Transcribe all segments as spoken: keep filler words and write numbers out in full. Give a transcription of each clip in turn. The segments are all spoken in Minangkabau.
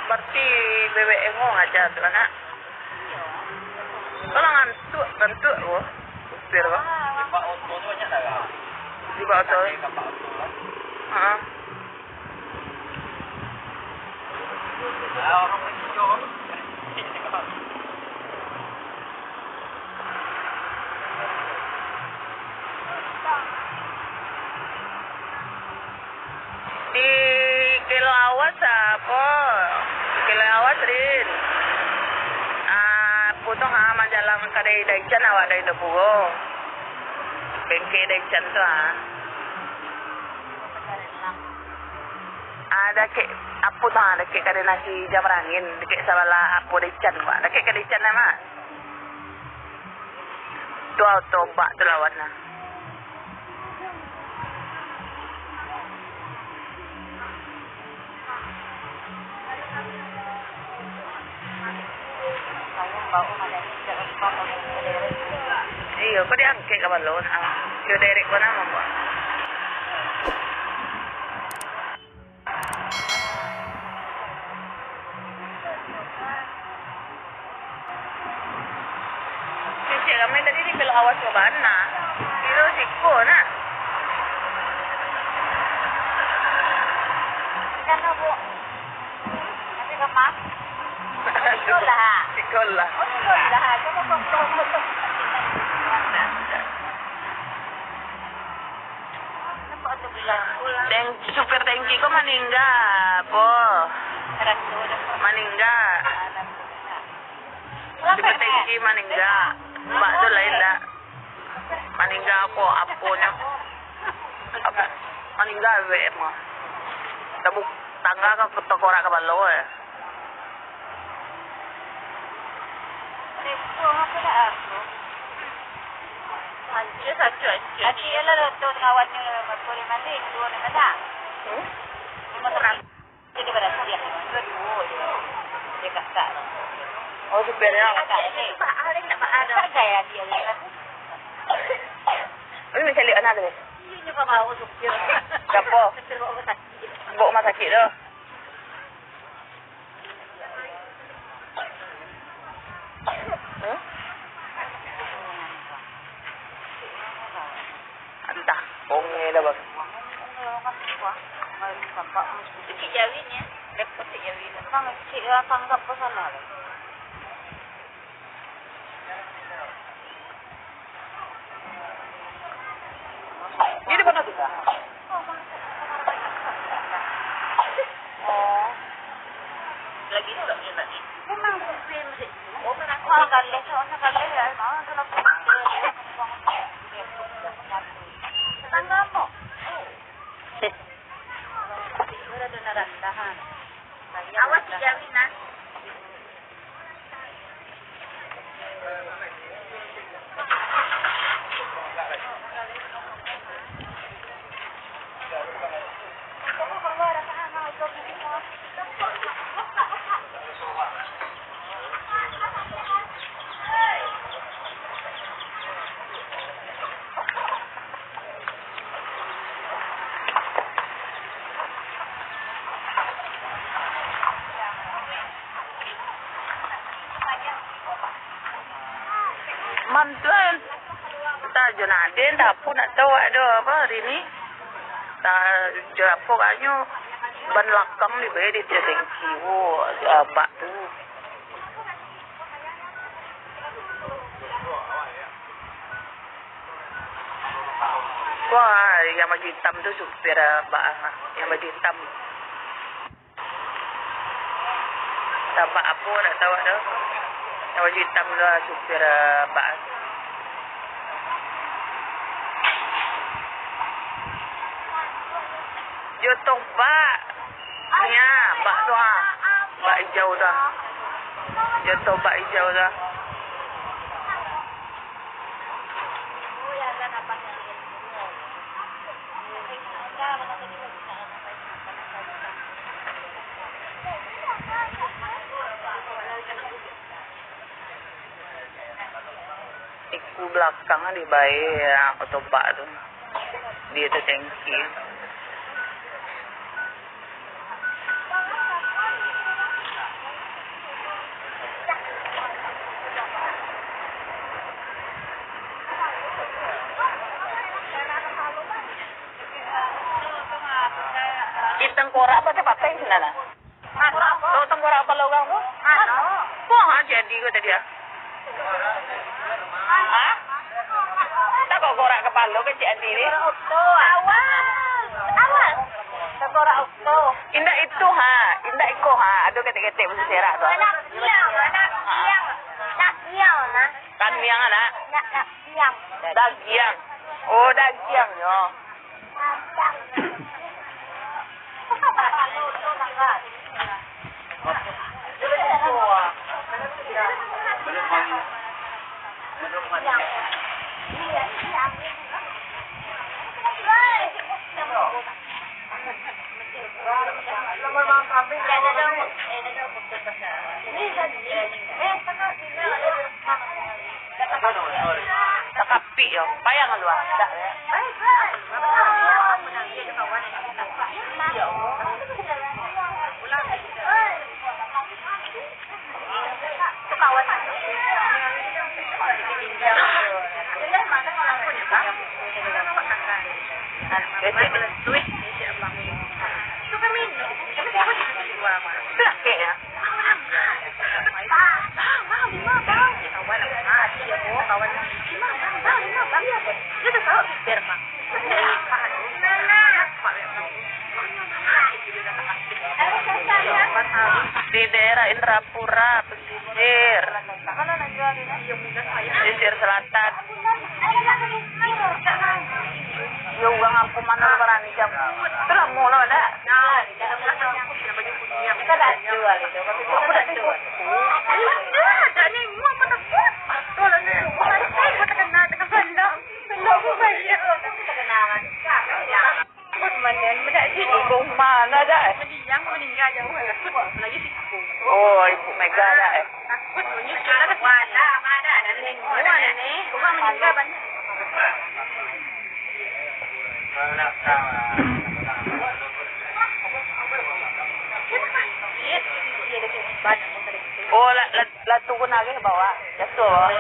Barati B B M O aja tu, nak. Kalau ngantuk, ngantuk ko. Supir ko. Di bawah oto. Heeh. Di Kilo Awas, apo? Di Kilo Awas, Rin. Ah, putuih, ah, manjalang kadai Daichan awak dari Dapuro. Bengke Daichan tu, ah. Ah, dakek, apo tu, ah, dakek kadai nasi Jamarangin, dakek sabalah apo Daichan, Mak. Dakek ka Daichan lah, Mak. Tu oto bak tu lawan nah. Iyo, kok diangkek ka balon, ah. Kiro derek ko namo, Mak? Cicak kami tadi di Kilo Awas ko bana. Kilo siko, nak. Kan, Bu? Tapi kemah. Siko lah. Siko lah. Oh, siko lah. Coba kau, kau, kau, kau. Teng-, supir tengki ko maningga, po? Maningga. Supir tengki maningga. Mbak tu lain dak. Maningga ko, aponyo? Apo? Maningga, weh, mah. Tabuk tangga ka takorak kapalo, eh. Hancur, hancur, hancur. Hati lah tu ngawannyo, boleh mandi, dua ni mana? Hmm? Lima ratus. Jadi berapa dia? Dua, dua, dua. Dia kakak. Oh, supirnya. Kakak ni. Saya dia. Ini mencari anak tu. Iya, nyo ka bawa supir. Siapa? Supir bawa rumah sakit. Bawa rumah sakit tu. Hmm? Antah, ongeh dah, Bang. Kecil jari ni, eh. Kecil jari ni. Bang, kecil lah, tanggap pun salah lah. Di depan tu. Oh. Lagi tu tak boleh nak ni. Memang tu. Oh, kan aku. Wah, galeh, soalnya galeh ya. Mau tu nak. Tetangga apa? Udah ada rendahan. Awas dijaminan. Mantuan. Entah jo Nadin, entah apo, ndak tau awak do apo hari ni. Entah jo apo, kayo ban lakang dibae di tengki, wo, abak tu. Yang baju itam tu supir, ah, bak, ah, yang baju itam. Tabak apo, dak tahu dah. Yang baju itam tu lah supir, ah, bak. Yo toh, bak. Nia, bak tu, ha. Bak ijau tu, ha. Yo toh, bak ijau tu, ha. Iku balakang di bae, otobak tu. Dia tu tengki. Di tengkorak apa tempat teh sana? Oh, tengkorak kepala urang tu? Mano? Wah, jadi ko tadi, ah. Ha? Tak kok korak kepala ke Cik Andi ni? Awas. Awas. Tengkorak utuh. Indak itu, ha. Indak iko, ha. Ado ketek-ketek besi serak tu. Anak siang, anak siang. Anak siang, nah. Kan miang, anak? Anak siang. Dagiang. Oh, dagiang, yo. Takapik yo, payah kaluar. Dak, yo. Di daerah Indrapura, pesisir. Pesisir selatan. Yo, urang kampung mano lah barani jam. Tu lamo lah, dak? Kita dak jual itu. Aku dak jual. Dah, dah ni, mau apa takut? Betul lah ni. Orang lain pun terkenal tengah malam. Belum bayar. Takut mana, budak je. Hukum mana dah, eh? Yang meninggal jauh lah. Lagi siku. Oh, Ibu Mega dah, eh? Takut bunyi suara kan. Wah, dah, ada, ada. Wah, ni. Orang meninggal banyak. Oh, lah, lah, lah turun lagi ke bawah. Jatuh bawah.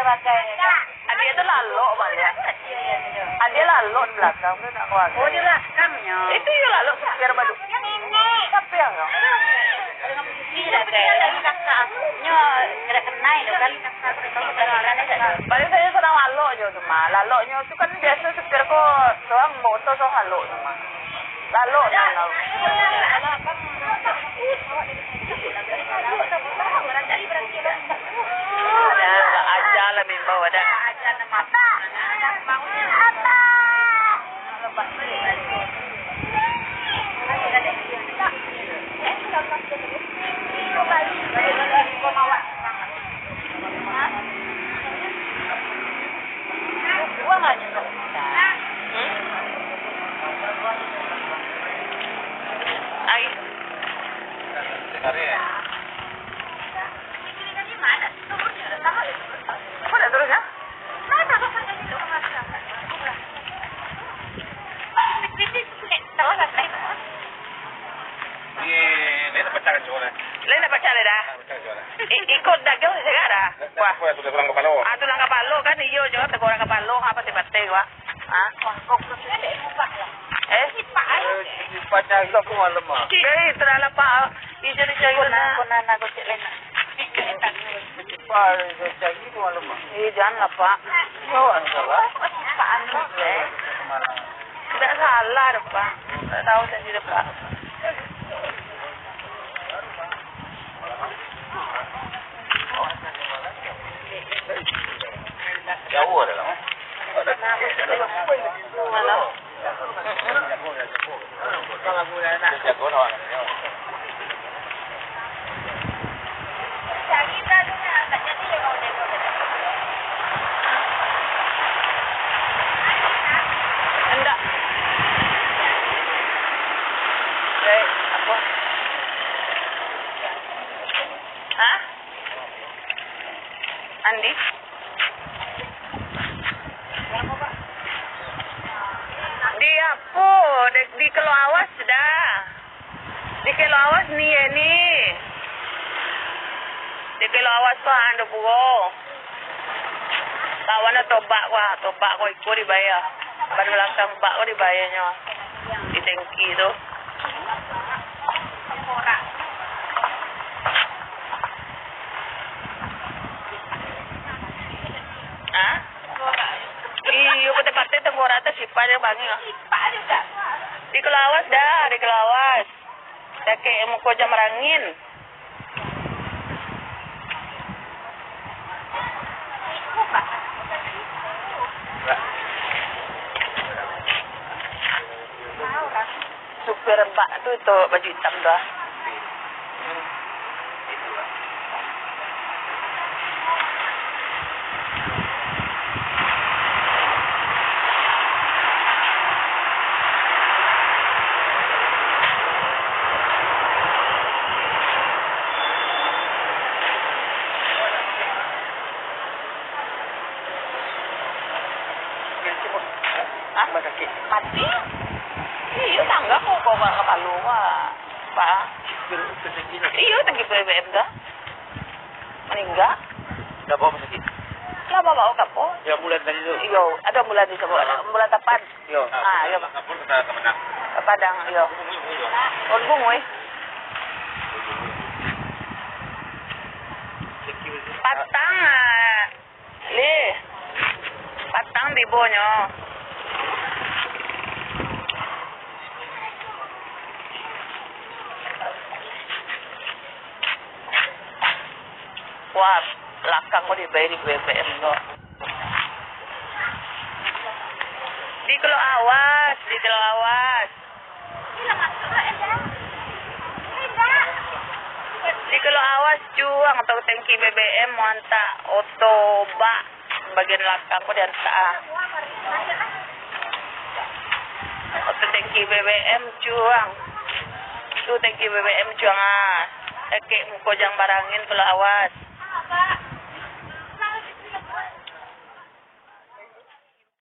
Batal. Adik tu lalok baliak. Adik lalok di belakang tu nak keluar. Oh, di belakang nyo. Itu yo lalok supir baru. Tapi yang Nyo kada kenai tu kan. Paling sajo sadang lalok nyo tu mah. Lalok nyo tu kan biaso supir ko surang baoto surang lalok tu mah. Lalok nyo lah. Aja lah mimbau ada. Ai. Kok nak turun, ah? Iyo, lain nak pacah kacau lah. Lain nak pacah lah dah. Nak pacah kacau lah. I-, ikut dagang saya dah. Wah. Apa tulang kapalo? Ah, tulang kapalo kan, iyo, jo, tegurak kapalo, apa sih, batai, wah. Ha? Eh? Sifat cagak pun malam ah. Cik, eh, terang lah, Pak. Ijai dicari kena. Kena nak gocek lain nak. Sifat cagak pun malam ah. Eh, janganlah, Pak. Kawan salah. Pak Anu, eh. Tidak salah dah, Pak. Tak tahu sendiri, Pak. Jauh dah lah. Malam. Indak. Dek, apo? Hah? Andi? Di apo? Di, di Kelo Awas dah. Di Kelo Awas ni, ya, ni. Di Kelo Awas tu, ando buo. Kawan tu bak ko, tu bak ko iko dibayar. Ban balakang bak ko dibayarnyo. Di tangki tu. Ha? Iyo, pateh-pateh tengkorak tu sifat jo bangih. Di Kelo Awas dah, di Kelo Awas. Dakek muko jam barangin. Supir bak tu, tu baju itam tu ah. Hah? Mati? Iyo, tangga ko, ko, ko, kapalo, Pak. Iyo, tangki B B M dah. Maningga. Dah bawa rumah sakit? Lah, bawa ka apo? Yang bulan tadi tu? Iyo, ado bulan di Sabah. Ah. Bulan tapan. Iyo. Ah, iyo. Kapal ke, ke mana? Ka Padang, iyo. Oh, Bunguih. Patang, ah. Lih, patang tibonyo. Wah, lakang ko dibayar di B B M ko. Di Kelo Awas, di Kelo Awas. Di Kelo Awas, cuang atau tangki B B M, mau antak oto bak bagian lakang ko diantak ah. Oto tangki B B M, cuang. Tu tangki B B M, cuang ah. Dakek muko jam barangin, Kelo Awas.